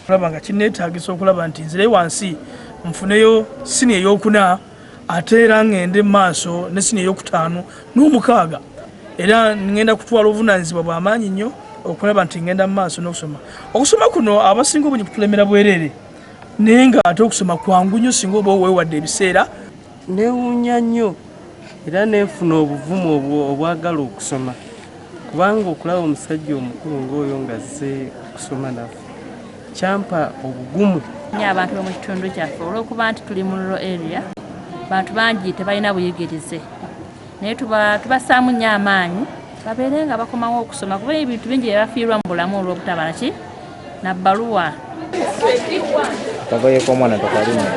Olaba nga kinneetaagisa okulaba nti nzireyo wansi nfuneyo siniya ey'okuna, ate era ŋŋende mu maaso ne siniya ey'okutaano n'omukaaga. Era ŋŋenda kutwala obuvunaanyizibwa bwa maanyi nnyo okulaba nti ŋŋenda mu maaso n'okusoma. Okusoma kuno abasinga obungi kutulemera bwereere, naye nga ate okusoma kwangu nnyo singa oba weewadde ebiseera. Neewuunya nnyo era nenfuna obuvumu obwagala okusoma, kubanga okulaba omusajja omukulu ng'oyo ng'azze okusoma naffe kyampa obugumu. Nnyo abantu b'omu kitundu kyaffe olw'okuba nti tuli mu rural area, bantu bangi tebalina buyigirize, naye tubassaamu nnyo amaanyi babeere nga bakomawo okusoma, kuba ebintu bingi bye bafiirwa mu bulamu olw'obutaba naki na bbaluwa. Akagoye k'omwana tokalima.